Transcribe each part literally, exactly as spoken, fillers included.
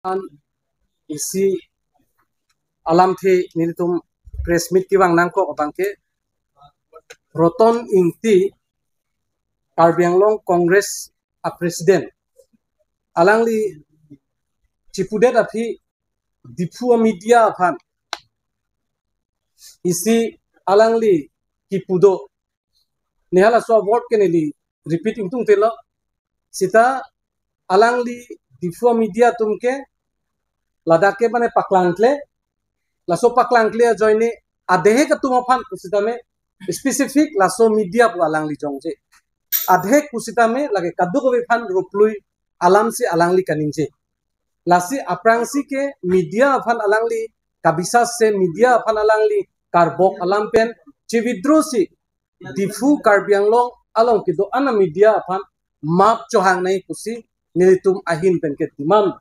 An isi alamthe nelitum press meet kevang nangkok abangke Roton Ingti, Karbi Anglong Congress a president, alangli chipudet aphi Diphu a media aphan isi alangli kipu do. Nihalaso a word ke neli repeat ingtungtelo. Sita alangli Diphu a media atum ke ladak ke mane paklangkle, laso paklangkle ajoine adehek atum aphan pusitame specific laso media pu alangli jongje. Adehek pusitame lake kadokave aphan ruplui alamsi alangli kaningje. Lasi aphrangsi ke media aphan alangli kabisas se media aphan alangli karbok alam pen chi-withdraw si Diphu Karbi Anglong along kedo-an a media aphan map chohang nai pusi nelitum ahin pen ke demand.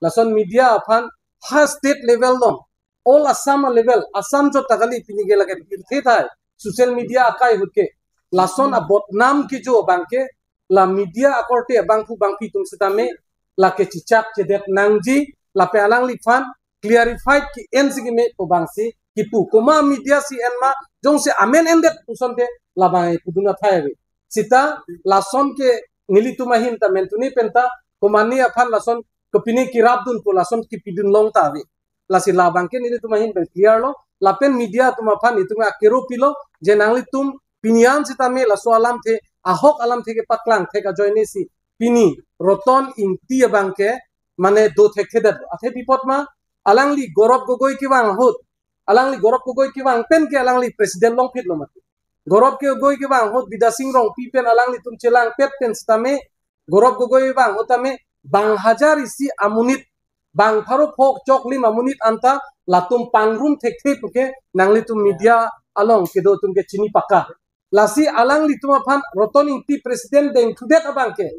Lason media aphan ha state level along, all Assam a level, Assam jot ta kali pini ke lake pirthe thai social media akai ahut ke lason a bodnam kejo abangke la media akorte abangphu bangphi atum sitame lake chichak chedet nangji, lapen alangliphan clarified ke-en si keme pu abangsi kipu. Komat media si en ma, jongsi amen endet pusonte labang pudun athai ave. Sita lason ke nelitum ahin ta mentuni penta komatne aphan lason kopine kirapdun pu lason kipidun long ta ave. Lasi labang ke nelitum ahin pen clear lo. Lapen media atum aphan itum akero pilo je nanglitum pini an sitame laso alamthe, ahok alamthe kepaklang thek ajoine si pini Roton Ingti abangke mane do thekthedet. Athe pi apot ma, alangli Gaurav Gogoi kevang ahut, alangli Gaurav Gogoi kevang pen ke alangli president longphit lo mati. Gaurav Gogoi kevang ahut Bidya Sing Rongpi pen alanglitum chelangpet pen sitame Gaurav Gogoi vang ahut tame bang hajar isi amonit, bang pharo pho choklim amonit anta latum pangrum thekthe puke nanglitum media along kedo atum ke chini paka. Lasi alanglitum aphan Roton Ingti president dengthudet abangke,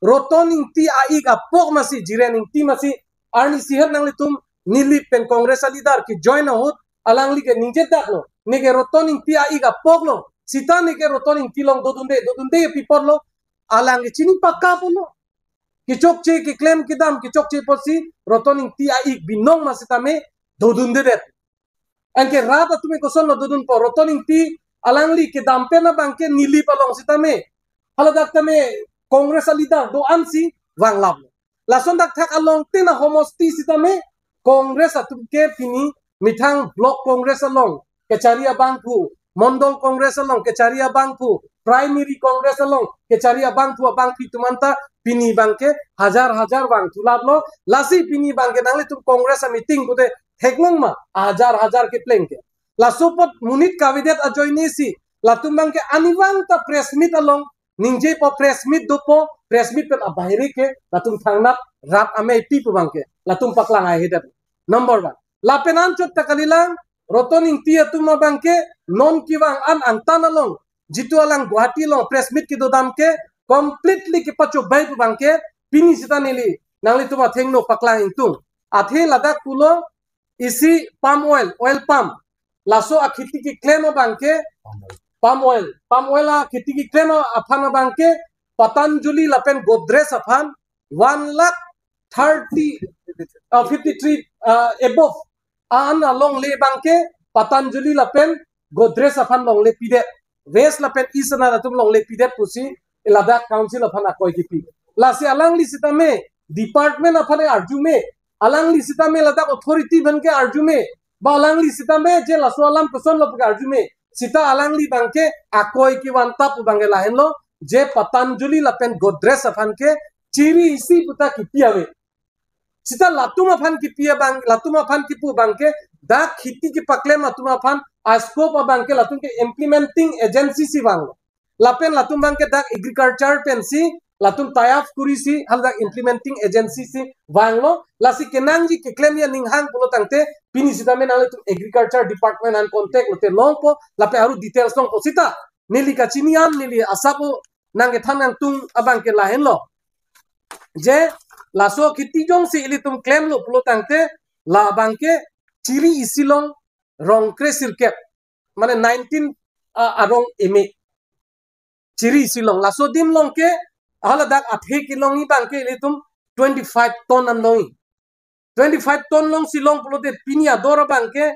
Roton Ingti a-ik apok masi, Jiren Ingti masi, arnisi het nanglitum Nilip pen Congress a leader ke join ahut alangli ke ningjedak lo, neke Roton Ingti a-ik apok lo. Sita neke Roton Ingti along dodunde, dodunde pi apot lo, alang ke chini paka pulo. Kechokche keklem kedam kechokche apotsi Roton Ingti a-ik binong ma sitame dodundedet. Anke rat atum ke kosonlo dodunpo, Roton Ingti alangli kedam pen abangke Nilip along sitame, haladak tame Congress a leader do-an si vanglap. Lason dakthak along tin a homosti sitame Congress atum ke pini methang block Congress along kechari abangphu, Mondol Congress along kechari abangphu, Primary Congress along kechari abangphu abangphi atum anta pini abangke hajar hajar vangthu laplo. Lasi pini abangke nanglitum Congress a meeting pute theklong ma, hajar hajar kepleng ke. Laso apot monit kavedet ajoine si latum abangke arnivang ta press meet along ningjepo, press meet dopo, press meet pen abahere ke latum thangnat rat amei pi pu abangke latum paklang ahedet. Number one. Lapen anchot ta kalilang, Roton Ingti atum abangke non kevang an angtan along, jitu alang Guwahati along press meet kedodam ke completely kepachobai pu abangke pini sita neli nanglitum athengno paklang ingtung. Athe ladak pulo isi palm oil, oil palm, laso akheti keklem abangke palm oil, palm oil akheti keklem aphan abangke Patanjali lapen Godrej aphan one lakh thirty, uh, fifty-three, uh, above an alongle abangke Patanjali lapen Godrej aphan longle pidet, West lapen East anat atum longle pidet pusi ladak council aphan akoi kipi. Lasi alangli sitame department aphan arjume, alangli sitame ladak authority abangke arjume, ba alangli sitame je laso alam kosonlo puke arjume. Sita alangli abangke akoi kevan tap abangke lahenlo, je Patanjali lapen Godrej aphan ke chiri isi puta kipi ave. Sita latum aphan kipi abang, latum aphan kipu abangke dak kheti kepaklem atum aphan a-scope abangke latum ke implementing agency si vanglo. Lapen latum abangke dak agriculture pensi latum tie up kurisi haladak implementing agency si vanglo. Lasi kenangji keklemji aning hang pulo tangte pini sitame nanglitum agriculture department an contact lote longpo, lapen aru details longpo. Sita neli kachini an, neli asap o nangkethan nangtung abangke lahenlo, je laso kheti jongsi ilitum klemlo pulo tangte la abangke chiri isi along rong kre sirkep, mane nineteen, ah, arong eme. Chiri isi along, laso adim along ke haladak athe kelongji abangke ilitum twenty-five ton an longji. Twenty five ton alongsi long pulote pini ador abangke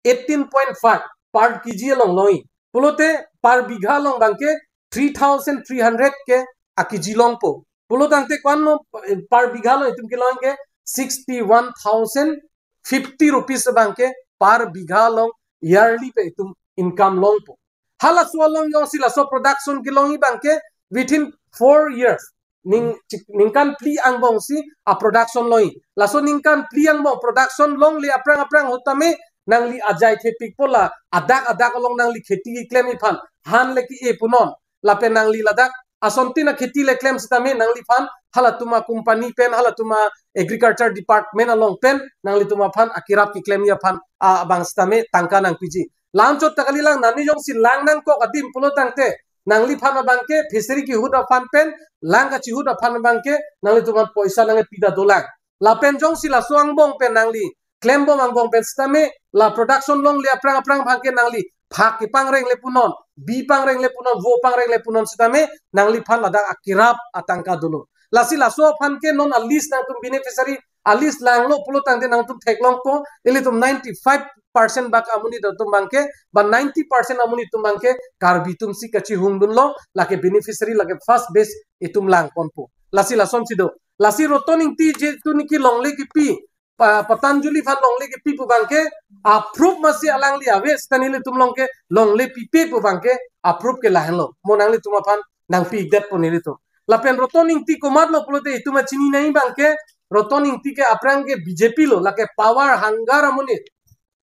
eighteen point five per kg along longji. Pulote per bigha along abangke three thousand three hundred ke a kg longpo. Pulo tangte ko-anlo, eh, per bigha along itum kelong ke sixty one thousand fifty rupees abangke per bigha along yearly pen itum income longpo. Halaso along jongsi laso production kelongji abangke within four years, ning chik- ningkan phli angbongsi a production longji. Laso ningkan phli angbong production longle aphrang aphrang ahut tame nangli ajai thepikpo la adak adak along nangli kheti keklemji aphan han le ke-e punon. Lapen nangli ladak asontin akheti le klem sitame nangliphan halatum acompany pen, halatum a-agriculture department along pen nanglitum aphan akerap keklemji aphan, a, abang sitame tangka nangpiji. La-anchot ta kalilang, nani jongsi lang nangkok adim pulo tangte nangliphan abangke fishery kehut aphan pen lang kachihut aphan abangke nanglitum aphan poisa nangpida dolang. Lapen jongsi laso angbong pen nangli klembom angbong pen sitame la production longle aphrang aphrang abangke nangli phak kepangreng le punon, bi pangreng le punon, vo pangreng le punon sitame nangliphan ladak akerap atangka dolo. Lasi laso aphan ke non a-list nangtum beneficiary a-list langlo pulo tangte nangtum theklongpo, ilitum ninety five percent bak amonit atum abangke, ba ninety percent amonit atum abangke Karbi atumsi kachihung dunlo, lake beneficiary lake first batch itum langponpo. Lasi lasonsi do. Lasi Roton Ingti je tu niki longle kepi, pa, Patanjali aphan longle kepi pu abangke, a-proof masi alangli ave sita nelitum along ke longle pipe pu abangke, a-proof ke lahenlo. Mo nanglitum aphan nangpidetpo nelitum. Lapen Roton Ingti komatlo pulote itum achini nangji abangke, Roton Ingti ke aphrang ke B J P lo, lake power hunger amonit.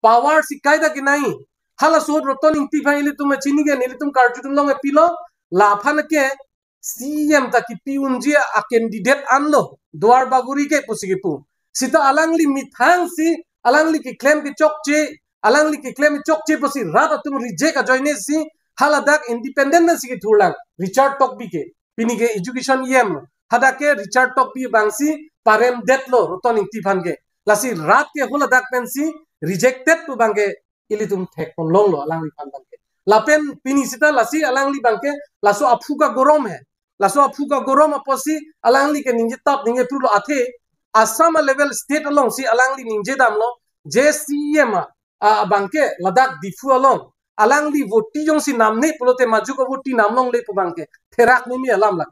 Power si kaita kenangji. Halaso ahut Roton Ingti aphan ilitum achini ke nelitum karjudun longle pilo, laphan ke C E M ta kipi unji a-candidate anlo, Duar Bagori ke pusi kipu. Sita alangli methangsi, alangli keklem kechokche, alangli keklem kechokche pusi rat atum reject ajoinesi, haladak independent si kethurlang, Richard Tokbi ke. Pini ke education E M lo. Hadak ke Richard Tokbi abangsi paremdetlo Roton Ingti aphan ke. Lasi rat ke haladak pensi rejected pu abangke ilitum thekpon longlo alangliphan abangke. Lapen pini sita lasi alangli abangke laso aphu kagorom he. Laso aphu kagorom apotsi alangli ke ningjetap ningjephrulo athe Assam a-level state alongsi alangli ningjedamlo je C E M a, a, abangke ladak Diphu along alangli voti jongsi namne pulote majok avoti namlongle pu abangke therak meme alam lake.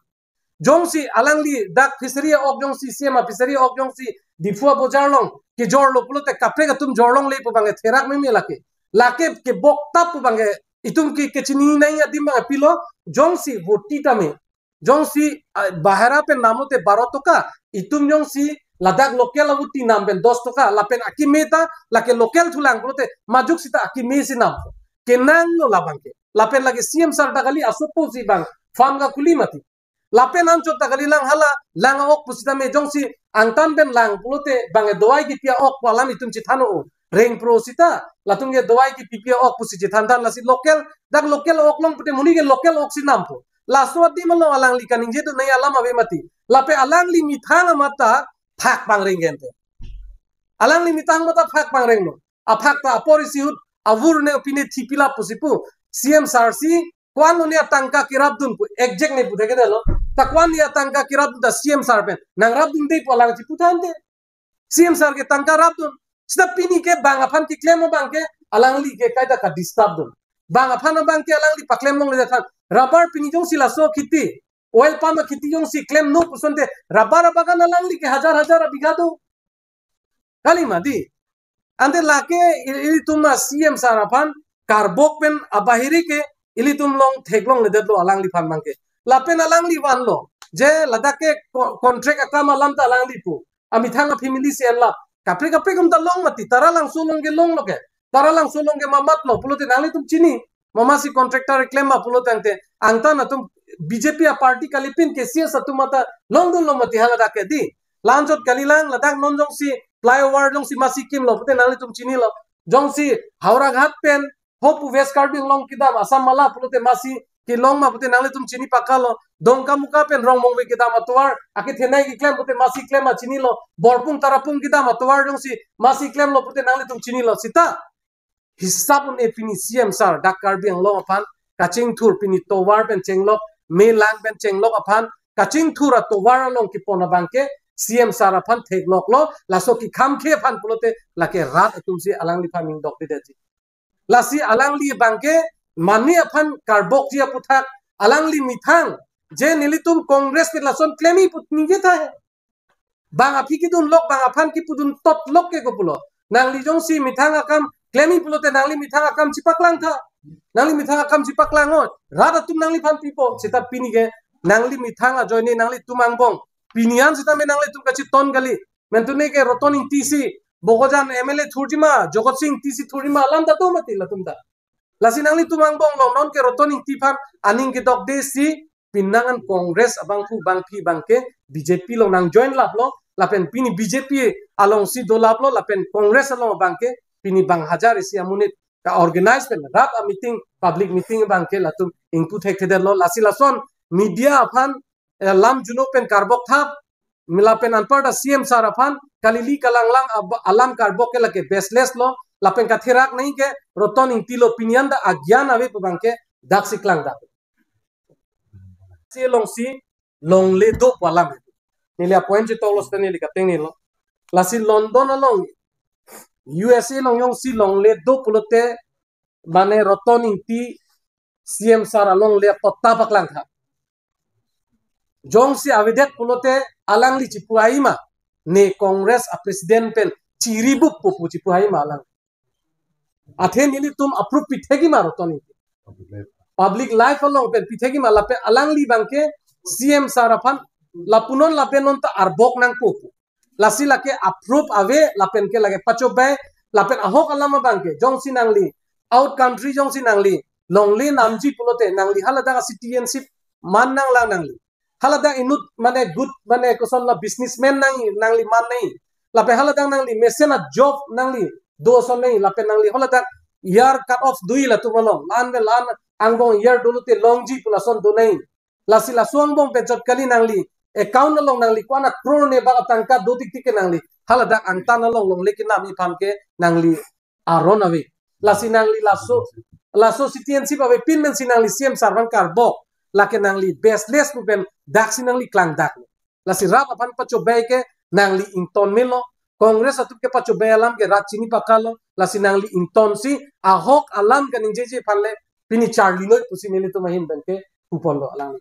Jongsi alangli dak fishery a-ok jongsi C E M a-fishery a-ok jongsi Diphu abojar along kejorlo pulote kaprek atum jorlongle pu abangke therak meme lake. Lake keboktap pu abangke itum ke kechini nangji adim abangke pilo, jongsi voti tame, jongsi, ah, bahera pen namlote baro toka, itum jongsi ladak local avoti nam pen dos toka, lapen akeme ta lake local thulang pulote majok sita akeme si nam. Kenanglo labangke. Lapen lake C E M sir ta kali asopo si bang farm kakhuli mati. Lapen anchot ta kalilang hala lang a-ok pusitame jongsi angtan pen lang pulote bang dawai kipi a-ok pu alam itum chethano-o. Reng pro sita, latum ke dawai kipi pi a-ok pusi chethanthan lasi local, dak local ok long pute monit ke local ok si nampo. Laso adim along alangli kaningjedun nangji alam ave mati. Lapen alangli methang amat ta phak pangreng gente. Alangli methang amat ta phak pangrenglo. Aphak ta apor isi ahut avur ne pine thipila pusi pu. C E M sir si ko-anlo ne atangka kerapdun pu, exact ne pu thekdetlo. Ta ko-an ne atangka kerapdun ta C E M sir pen nangrapdunde pu alang chiputhante. C E M sir ke tangka rapdun. Sita pini ke bang aphan keklem abangke alangli ke kaita ka-disturb dun. Bang aphan abangke alangli paklem longledethan. Rubber pini jongsi laso kheti, oil palm akheti jongsi klemnon pu asonte rubber abagan alangli ke hajar hajar abigha do. Kali mati. Ante lake il-, ilitum a-C E M sir aphan karbok pen abahiri ke ilitum along theklongledetlo alangliphan abangke. Lapen alangli vanlo je ladak ke co-, contract akam alam ta alangli pu. Amethang a-family si enlap. Kaprek kaprek atum ta long mati. Taralangso along ke longlo ke. Taralangso along ke mamatlo pulote nanglitum chini. Mama si contractor keklem ma pulo tangte angtan atum B J P a-party kalipin ke C S atum ata longdunlo mati haladak ke di. La-anchot kalilang ladak non jongsi flyover jongsi masi kimlo pute nanglitum chinilo. Jongsi Howraghat pen hopu West Karbi Anglong kedam Assam Mala pulote masi kelong ma pute nanglitum chini pakalo. Dongkamuka pen Rongmongve kedam atovar akethenei keklem pute masi klem ma chinilo. Borpung Tarapung kedam atovar jongsi masi klemlo pute nanglitum chinilo. Sita hisap un-e pini C E M sir dak Karbi Anglong aphan kachingthur pini tovar pen chenglok, melang pen chenglok aphan kachingthur atovar along kepon abangke C M sir aphan thekloklo, laso kekhamkhe aphan pulote lake rat atumsi alangliphan ningdok didetji. Lasi alangli abangke mane aphan karbokji aputhak, alangli methang, je nelitum Congress ke lason klem-i pu ningje tahai. Bang aphi kedunlok, bang aphan kepudun totlok ke kopulo. Nangli jongsi methang akam klem-i pulote nangli methang akam chepaklangtha. Nangli methang akam chepaklang-o. Rat atum nangliphan pipo. Seta pini ke nangli methang ajoine nanglitum angbong. Pini an sitame nanglitum kacheton kali. Mentune ke Roton Ingti si Bokajan M L A thurjima, Jagat Sing Ingti si thurjima, alam ta do mati latum ta. Lasi nanglitum angbong along non ke Roton Ingti aphan aning kedokde si penang an Congress abangphu bangphi abangke B J P along nangjoin laplo, lapen pini B J P alongsi dolaplo, lapen Congress along abangke pini bang hajar isi amonit ka-organize pen rat a-meeting, public meeting abangke latum ingpu thekthedetlo. Lasi lason media aphan, eh, lam juno pen karbok thap, lapen anparta C M sir aphan kalili kalanglang ab-, alam karbok ke lake baseless lo, lapen katherak nangji ke Roton Ingti lo, pini an ta agyan ave pu abangke daksi klangdak. Si alongsi longle do pu alam. Neli a-point chetoklo seta neli kateng nilo. Lasi London along, U S A along jongsi longle do pulote mane Roton Ingti C M sir alongle apot ta paklangtha. Jongsi avedet pulote alangli chepu-ai ma, ne Congress a-president pen chiribup pu pu chepu-ai ma alang. Athe nelitum approve pithekji ma Roton Ingti. Public life along pen pithekji ma, lapen alangli abangke C M sir aphan lapunon lapen non ta arbok nangpo pu. Lasi lake approve ave, lapen ke lake pachobei, lapen ahok alam abangke jongsi nangli out country jongsi nangli longle namji pulote nangli haladak a-citizenship man nanglang nangli. Haladak inut mane good mane kosonlo businessman nang nangli man nangji. Lapen haladak nangli mesen a-job nangli do ason nangji. Lapen nangli haladak year cut off do-i latum along. La-an pen la-an angbong year dolote longji pu lason do nangji. Lasi laso angbong pen chot kali, nangli account along nangli ko-an a-crore ne bak atangka do tiktik ke nangli haladak angtan along longle kenamji aphan ke nangli aron ave. Lasi nangli laso, laso citizenship avepin pensi nangli C M sir aphan karbok, lake nangli baseless pu pen daksi nangli klangdak. Lasi rat aphan pachobei ke nangli ington melo. Congress atum kepachobei alam ke rat chini pakalo. Lasi nangli ingtonsi ahok alam kaningjeji aphan le pini charli noi pusi nelitum ahin pen ke puponlo alangli.